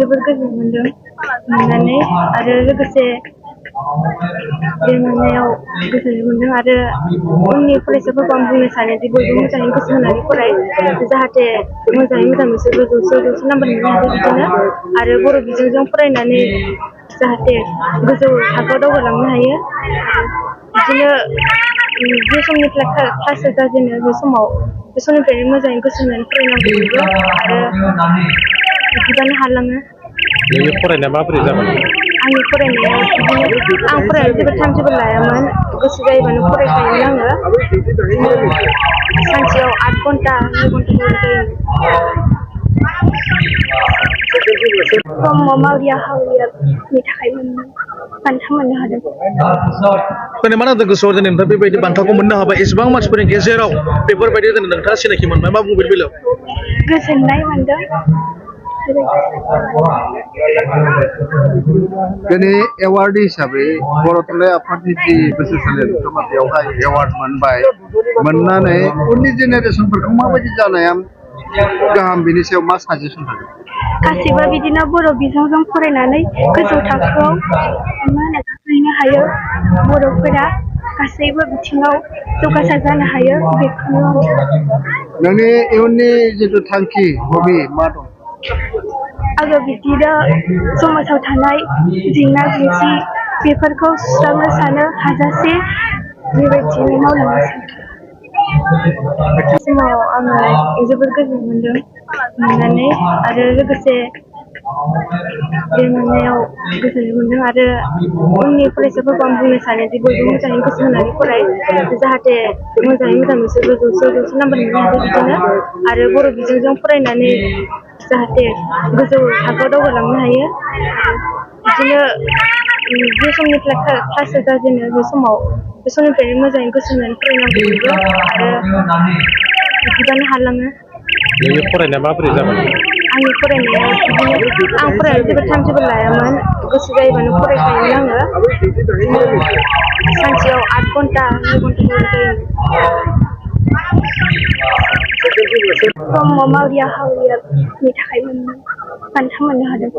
जोबोद गोजोन मोनदों मोननानै आरो लोगोसे बे मोननायाव गोजोन मोनदों आरो उननि फरायसाफोरखौ आं बुंनो सानो दि बयबो मोजाङै गोसो होनानै फराय जाहाथे मोजाङै मोजां बिसोरबो जौसे नाम्बार मोननो हायो बिदिनो आरो बर' बिजोंजों फरायनानै जाहाथे गोजौ थाखोआव दावगालांनो हायो बिदिनो जे समनिफ्राय क्लास जाजेनो बे समनिफ्रायनो मोजाङै गोसो होनानै फरायनांगौ बयबो आरो बिदिबानो हालाङो। फरायनाया माबोरै जागोन? आंनि फरायनाया बिदिनो आं फरायनायाव जेबो टाइम टेबोल लायामोन गोसो जायोबानो फरायखायोमोन आङो सानसेयाव 8 घन्टा 9 घन्टा जायोमोन। मावरिया हावरियानि थाखाय बान्था मोननो हादों। मानो गोसोआव जेनेबा बेबायदि बान्थाखौ मोननो हाबाय एसेबां मानसिफोरनि गेजेराव बेफोरबायदि नोंथाङा सिनायखि मोनबाय मा बुंगोन बेलायाव? गोजोननाय मोनदों। दिनै एवार्ड हिसाबै बर' थुनलाइ आफादनि जि बोसोरसालियाव नोंथाङा बेवहाय एवार्ड मोनबाय मोननानै उननि जेनेरेसनफोरखौ माबायदि जानाया गाहाम बेनि सायाव मा साजेसन होगोन? गासैबो बिदिनो बर' बिजोंजों फरायनानै गोजौ थाखोआव गाखोहैनो हायो बर'फोरा गासैबो बिथिङाव जौगासार जानो हायो बेखौनो नोंनि इयुननि जिथु थांखि हबि मा दं? आङो बिदिनो समाजाव थानाय जेंना जेंसि बेफोरखौ सुस्रांनो सानो हाजासे बेबायदिनो मावलांनो समाव आङो जोबोद गोजोन मोनदों मोननानै आरो लोगोसे बे मोननायाव गोजोन मोनदों आरो उननि फरायसाफोरखौ आं बुंनो सानो दि बयबो मोजाङै गोसो होनानै फराय जाहाथे मोजाङै मोजां बिसोरबो जौसे नाम्बार मोननो हायो बिदिनो आरो बर' बिजोंजों फरायनानै जाहाथे गोजौ थाखोआव दावगालांनो हायो बिदिनो जे समनिफ्राय क्लास जाजेनो बे समनिफ्रायनो मोजाङै गोसो होनानै फरायनांगौ बयबो आरो बिदिबानो हालाङो। फरायनाया माबोरै जागोन? आंनि फरायनाया बिदिनो आं फरायनायाव जेबो टाइम टेबोल लायामोन गोसो जायोबानो फरायखायोमोन आङो सानसेयाव 8 घन्टा 9 घन्टा जायोमोन। मावरिया हावरियानि थाखाय बान्था मोननो हादों।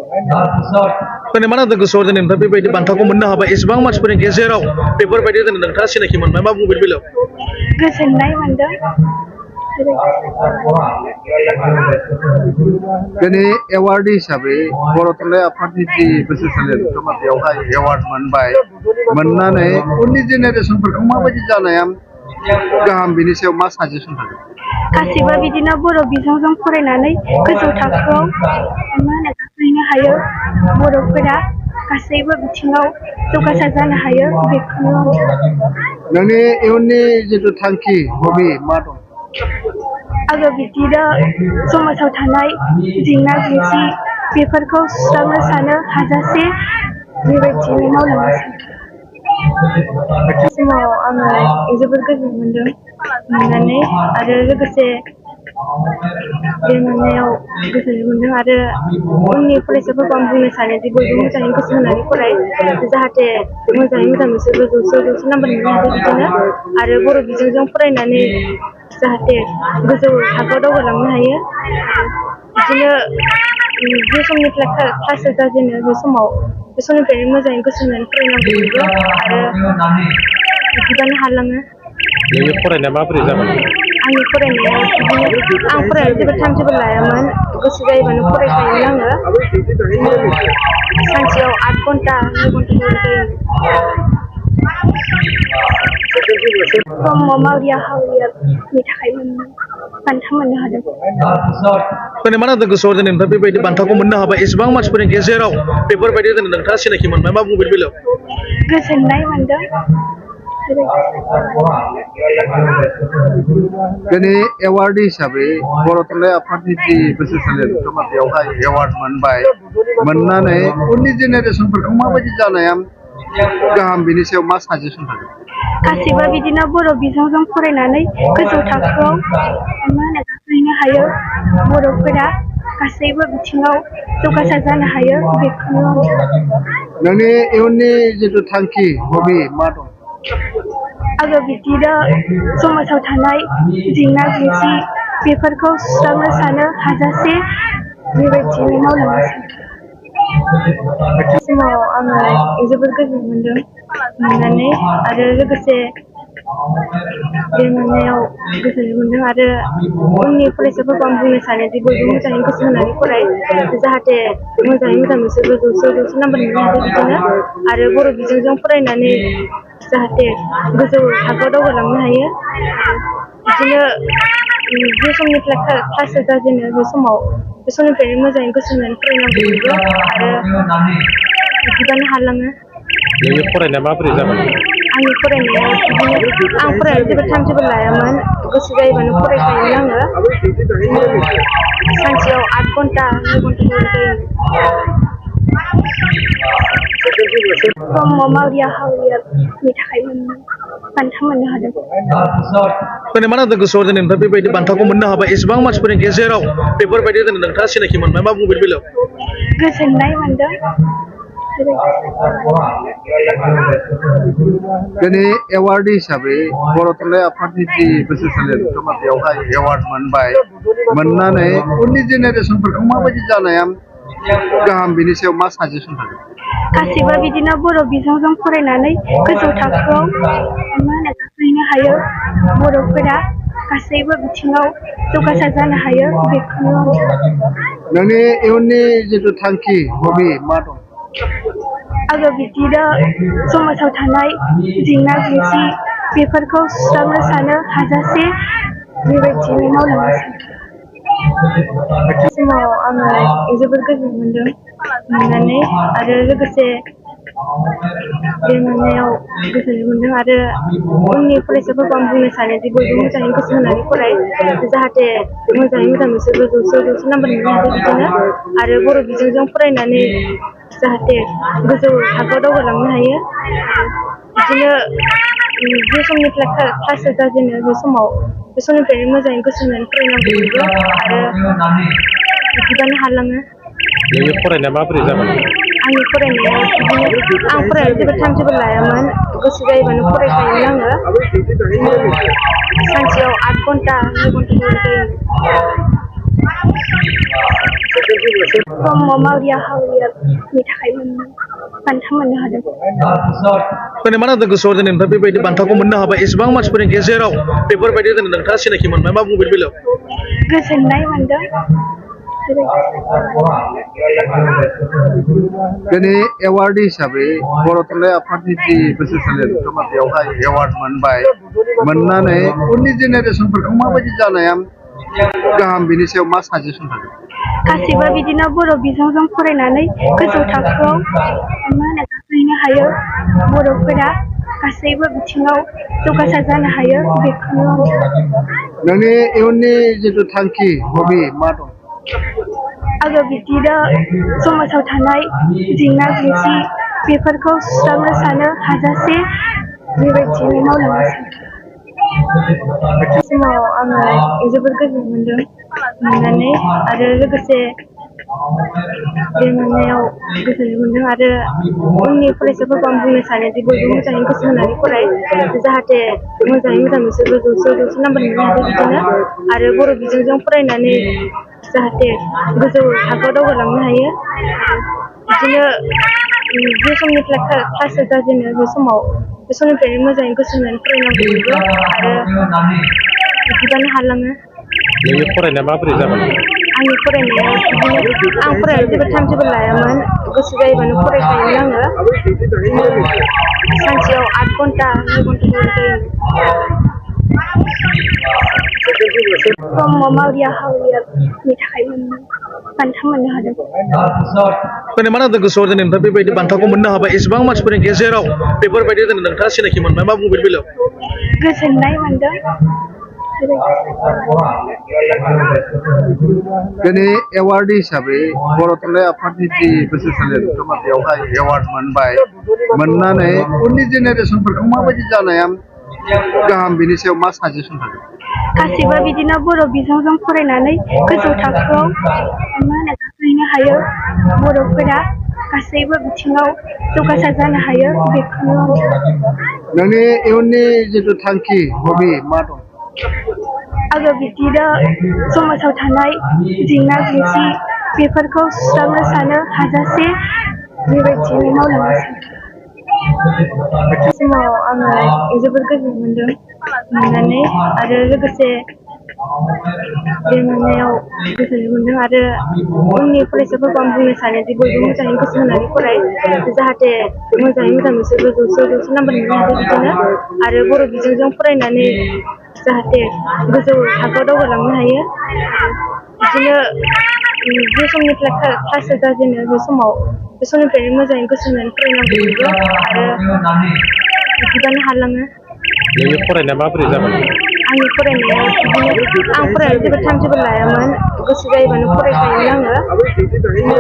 मानो गोसोआव जेनेबा बेबायदि बान्थाखौ मोननो हाबाय एसेबां मानसिफोरनि गेजेराव बेफोरबायदि नोंथाङा सिनायखि मोनबाय मा बुंगोन बेलायाव? गोजोननाय मोनदों। दिनै एवार्ड हिसाबै बर' थुनलाइ आफादनि जि बोसोरसालियाव नोंथाङा बेवहाय एवार्ड मोनबाय मोननानै उननि जेनेरेसनफोरखौ माबायदि जानाया गाहाम बेनि सायाव मा साजेसन होगोन? गासैबो बिदिनो बर' बिजोंजों फरायनानै गोजौ थाखोआव गाखोहैनो हायो बर'फोरा गासैबो बिथिङाव जौगासार जानो हायो बेखौनो नोंनि इयुननि जिथु थांखि हबि मा दं? आङो बिदिनो समाजाव थानाय जेंना जेंसि बेफोरखौ सुस्रांनो सानो हाजासे बेबायदिनो मावलांनो समाव आङो जोबोद गोजोन मोनदों मोननानै आरो लोगोसे बे मोननायाव गोजोन मोनदों आरो उननि फरायसाफोरखौ आं बुंनो सानो दि बयबो मोजाङै गोसो होनानै फराय जाहाथे मोजाङै मोजां बिसोरबो जौसे नाम्बार मोननो हायो बिदिनो आरो बर' बिजोंजों फरायनानै जाहाथे गोजौ थाखोआव दावगालांनो हायो बिदिनो जे समनिफ्राय क्लास जाजेनो बे समनिफ्रायनो मोजाङै गोसो होनानै फरायनांगौ बयबो आरो बिदिबानो हालाङो। फरायनाया माबोरै जागोन? आंनि फरायनाया बिदिनो आं फरायनायाव जेबो टाइम टेबोल लायामोन गोसो जायोबानो फरायखायोमोन आङो सानसेयाव 8 घन्टा 9 घन्टा जायोमोन। मावरिया हावरियानि थाखाय बान्था मोननो हादों। मानो गोसोआव जेनेबा बेबायदि बान्थाखौ मोननो हाबाय एसेबां मानसिफोरनि गेजेराव बेफोरबायदि नोंथाङा सिनायखि मोनबाय मा बुंगोन बेलायाव? गोजोननाय मोनदों। दिनै एवार्ड हिसाबै बर' थुनलाइ आफादनि जि बोसोरसालियाव नोंथाङा बेवहाय एवार्ड मोनबाय मोननानै उननि जेनेरेसनफोरखौ माबायदि जानाया गाहाम बेनि सायाव मा साजेसन होगोन? गासैबो बिदिनो बर' बिजोंजों फरायनानै गोजौ थाखोआव गाखोहैनो हायो बर'फोरा गासैबो बिथिङाव जौगासार जानो हायो बेखौनो नोंनि इयुननि जिथु थांखि हबि मा दं? आङो बिदिनो समाजाव थानाय जेंना जेंसि बेफोरखौ सुस्रांनो सानो हाजासे बेबायदिनो मावलांनो सानो। समाव आङो जोबोद गोजोन मोनदों मोननानै आरो लोगोसे बे मोननायाव गोजोन मोनदों आरो उननि फरायसाफोरखौ आं बुंनो सानो दि बयबो मोजाङै गोसो होनानै फराय जाहाथे मोजाङै मोजां बिसोरबो जौसे नाम्बार मोननो हायो बिदिनो आरो बर' बिजोंजों फरायनानै जाहाथे गोजौ थाखोआव दावगालांनो हायो बिदिनो जे समनिफ्राय क्लास जाजेनो बे समनिफ्रायनो मोजाङै गोसो होनानै फरायनांगौ बयबो आरो बिदिबानो हालाङो फरायनाया माबोरै जागोन आंनि फरायनाया बिदिनो आं फरायनायाव जेबो टाइम टेबोल लायामोन गोसो जायोबानो फरायखायोमोन आङो सानसेयाव 8 घन्टा 9 घन्टा फरायजायोमोन ब्रह्म मावरिया हावरियानि थाखाय बान्था मोननो हादों मानो होनदों गोसोआव नोंथाङा बेबायदि बान्थाखौ मोननो हाबाय एसेबां मानसिफोरनि गेजेराव बेफोरबायदि नोंथाङा सिनायथि मोनबाय मा बुंगोन बेलायाव गोजोननाय मोनदों दिनै एवार्ड हिसाबै बर' थुनलाइ आफादनि जि बोसोरसालियाव नोंथाङा बेवहाय एवार्ड मोनबाय मोननानै उननि जेनेरेसनफोरखौ माबायदि जानाया गाहाम बेनि सायाव मा साजेसन थागोन गासैबो बिदिनो बर' बिजोंजों फरायनानै गोजौ थाखोआव गाखोहैनो हायो बर'फोरा गासैबो बिथिङाव जौगासार जानो हायो बेखौनो नोंनि इयुननि जिथु थांखि हबि मा दं आङो बिदिनो समाजाव थानाय जेंना जेंसि बेफोरखौ सुस्रांनो सानो हाजासे बेबायदिनो मावलांनो सानो समाव आङो जोबोद गोजोन मोनदों मोननानै आरो लोगोसे बे मोननायाव गोजोन मोनदों आरो उननि फरायसाफोरखौ आं बुंनो सानो दि बयबो मोजाङै गोसो होनानै फराय जाहाथे मोजाङै मोजां बिसोरबो जौसे नाम्बार मोननो हायो बिदिनो आरो बर' बिजोंजों फरायनानै जाहाथे गोजौ थाखोआव दावगालांनो हायो बिदिनो जे समनिफ्राय क्लास जाजेनो बे समनिफ्रायनो मोजाङै गोसो होनानै फरायनांगौ बयबो आरो बिदिबानो हालाङो फरायनाया माबोरै जागोन आंनि फरायनाया बिदिनो आं फरायनायाव जेबो टाइम टेबोल लायामोन गोसो जायोबानो फरायखायोमोन आङो सानसेयाव 8 घन्टा 9 घन्टा फरायजायोमोन ब्रह्म मावरिया हावरियानि थाखाय बान्था मोननो हादों मानो होनदों गोसोआव नोंथाङा बेबायदि बान्थाखौ मोननो हाबाय एसेबां मानसिफोरनि गेजेराव बेफोरबायदि नोंथाङा सिनायथि मोनबाय मा बुंगोन बेलायाव गोजोननाय मोनदों दिनै एवार्ड हिसाबै बर' थुनलाइ आफादनि जि बोसोरसालियाव नोंथाङा बेवहाय एवार्ड मोनबाय मोननानै उननि जेनेरेसनफोरखौ माबायदि जानाया गाहाम बेनि सायाव मा साजेसन थागोन गासैबो बिदिनो बर' बिजोंजों फरायनानै गोजौ थाखोआव गाखोहैनो हायो बर'फोरा गासैबो बिथिङाव जौगासार जानो हायो बेखौनो नोंनि इयुननि जिथु थांखि हबि मा दं आङो बिदिनो समाजाव थानाय जेंना जेंसि बेफोरखौ सुस्रांनो सानो हाजासे बेबायदिनो मावलांनो सानो समाव आङो जोबोद गोजोन मोनदों मोननानै आरो लोगोसे बे मोननायाव गोजोन मोनदों आरो उननि फरायसाफोरखौ आं बुंनो सानो दि बयबो मोजाङै गोसो होनानै फराय जाहाथे मोजाङै मोजां बिसोरबो जौसे नाम्बार मोननो हायो बिदिनो आरो बर' बिजोंजों फरायनानै जाहाथे गोजौ थाखोआव दावगालांनो हायो बिदिनो जे समनिफ्राय क्लास जाजेनो बे समनिफ्रायनो मोजाङै गोसो होनानै फरायनांगौ बयबो आरो बिदिबानो हालाङो फरायनाया माबोरै जागोन आंनि फरायनाया बिदिनो आं फरायनायाव जेबो टाइम टेबोल लायामोन गोसो जायोबानो फरायखायोमोन आङो सानसेयाव 8 घन्टा 9 घन्टा फरायजायोमोन ब्रह्म मावरिया हावरियानि थाखाय बान्था मोननो हादों मानो होनदों गोसोआव नोंथाङा बेबायदि बान्थाखौ मोननो हाबाय एसेबां मानसिफोरनि गेजेराव बेफोरबायदि नोंथाङा सिनायथि मोनबाय मा बुंगोन बेलायाव गोजोननाय मोनदों दिनै एवार्ड हिसाबै बर' थुनलाइ आफादनि जि बोसोरसालियाव नोंथाङा बेवहाय एवार्ड मोनबाय मोननानै उननि जेनेरेसनफोरखौ माबायदि जानाया गाहाम बेनि सायाव मा साजेसन थागोन गासैबो बिदिनो बर' बिजोंजों फरायनानै गोजौ थाखोआव गाखोहैनो हायो बर'फोरा गासैबो बिथिङाव जौगासार जानो हायो बेखौनो नोंनि इयुननि जिथु थांखि हबि मा दं आङो बिदिनो समाजाव थानाय जेंना जेंसि बेफोरखौ सुस्रांनो सानो हाजासे बेबायदिनो मावलांगासिनो समाव आङो जोबोद गोजोन मोननानै आरो लोगोसे बे मोननायाव गोजोननाय मोनदों आरो उननि फरायसाफोरखौ आं बुंनो सानो दि बयबो मोजाङै गोसो होनानै फराय जाहाथे मोजाङै मोजां बिसोरबो जौसे नाम्बार मोननो हायो बिदिनो आरो बर' बिजोंजों फरायनानै जाहाथे गोजौ थाखोआव दावगालांनो हायो बिदिनो जे समनिफ्राय क्लासआ जाजेनो बे समनिफ्रायनो मोजाङै गोसो होनानै फरायनांगौ बयबो आरो बिदिबानो हालाङो नोंनि फरायनाया माबोरै जागोन आंनि फरायनाया बिदिनो आं फरायनायाव जेबो टाइम टेबोल लायामोन गोसो जायोबानो फरायखायोमोन आङो बिदिनो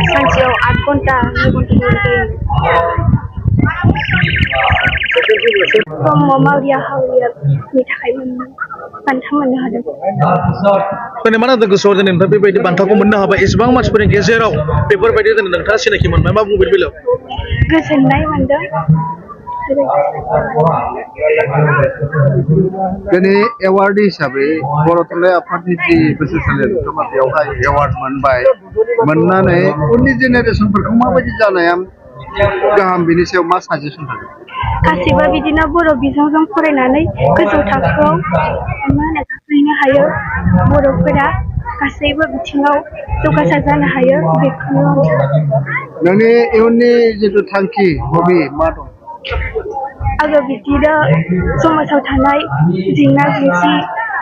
सानसेयाव 8 घन्टा 9 घन्टा फरायजायोमोन ब्रह्म मावरिया हावरियानि थाखाय बान्था मोननो हादों दिनै मा होनदों गोसोआव दिनैनिफ्राय बेबायदि बान्थाखौ मोननो हाबाय एसेबां मानसिफोरनि गेजेराव बेफोरबायदि दिनै नोंथाङा सिनायखि मोनबाय मा बुङो बेनि बेलायाव गोजोननाय मोनदों दिनै एवार्ड हिसाबै बर' थुनलाइ आफादनि जि बोसोरसालि नोंथाङा बेवहाय एवार्ड मोनबाय मोननानै उननि जेनेरेसनफोरखौ माबायदि जानाया गाहाम बेनि सायाव मा साजेसन होगोन गासैबो बिदिनो बर' बिजोंजों फरायनानै गोजौ थाखोआव गाखोहैनो हायो बर'फोरा गासैबो बिथिङाव जौगासार जानो हायो बेखौनो नोंनि इयुननि जिथु थांखि हबि मा दं आङो बिदिनो समाजाव थानाय जेंना जेंसि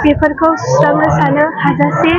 बेफोरखौ सुस्रांनो सानो हाजासे